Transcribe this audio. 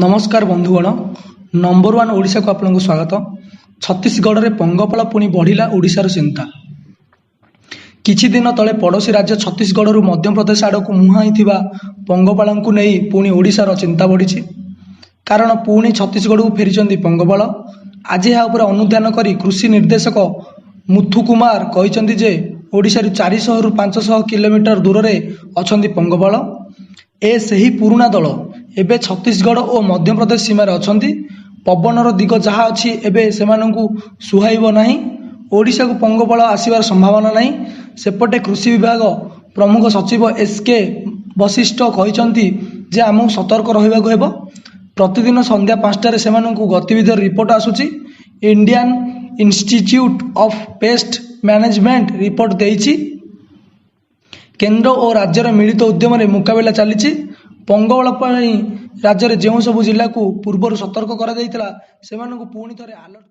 ନମସ୍କାର ବନ୍ଧୁଗଣ, number one ଓଡ଼ିଶାକୁ ଆପଣଙ୍କୁ ସ୍ୱାଗତ। ଛତିଶଗଡ଼ରେ ପଙ୍ଗପାଳ, ପୁଣି ବଢ଼ିଲା ଓଡ଼ିଶାର ଚିନ୍ତା। କିଛି ଦିନ ତଳେ ପଡ଼ୋଶୀ ରାଜ୍ୟ ଛତିଶଗଡ଼ରୁ ମଧ୍ୟପ୍ରଦେଶ ଆଡ଼କୁ ମୁହାଁଇଥିବା ପଙ୍ଗପାଳଙ୍କୁ ନେଇ ପୁଣି ଓଡ଼ିଶାର ଚିନ୍ତା ବଢ଼ିଛି। କାରଣ ପୁଣି ଛତିଶଗଡ଼କୁ ଫେରିଛନ୍ତି ପଙ୍ଗପାଳ। ଆଜି ଏହା ଉପରେ ଅନୁଧ୍ୟାନ କରି କୃଷି ନିର୍ଦ୍ଦେଶକ ମୁଥୁକୁମାର କହିଛନ୍ତି ଯେ ଓଡ଼ିଶାରୁ 400ରୁ 500 କିଲୋମିଟର ଦୂରରେ ଅଛନ୍ତି ପଙ୍ଗପାଳ। ଏ ସେହି ପୁରୁଣା ଦଳ। ଏବେ ଛତିଶଗଡ଼ ଓ ମଧ୍ୟପ୍ରଦେଶ ସୀମାରେ ଅଛନ୍ତି। ପବନର ଦିଗ ଯାହା ଅଛି, ଏବେ ସେମାନଙ୍କୁ ସୁହାଇବ ନାହିଁ। ଓଡ଼ିଶାକୁ ପଙ୍ଗପାଳ ଆସିବାର ସମ୍ଭାବନା ନାହିଁ। ସେପଟେ କୃଷି ବିଭାଗ ପ୍ରମୁଖ ସଚିବ ଏସ୍ କେ ବଶିଷ୍ଠ କହିଛନ୍ତି ଯେ ଆମକୁ ସତର୍କ ରହିବାକୁ ହେବ। ପ୍ରତିଦିନ ସନ୍ଧ୍ୟା 5ଟାରେ ସେମାନଙ୍କ ଗତିବିଧିର ରିପୋର୍ଟ ଆସୁଛି। Indian Institute of Pest Management report ଦେଇଛି। କେନ୍ଦ୍ର ଓ ରାଜ୍ୟର ମିଳିତ ଉଦ୍ୟମରେ ମୁକାବିଲା ଚାଲିଛି। ପଙ୍ଗପାଳ ପାଇଁ ରାଜ୍ୟରେ ଯେଉଁ ସବୁ ଜିଲ୍ଲାକୁ ପୂର୍ବରୁ ସତର୍କ କରାଯାଇଥିଲା, ସେମାନଙ୍କୁ ପୁଣି ଥରେ ଆଲର୍ଟ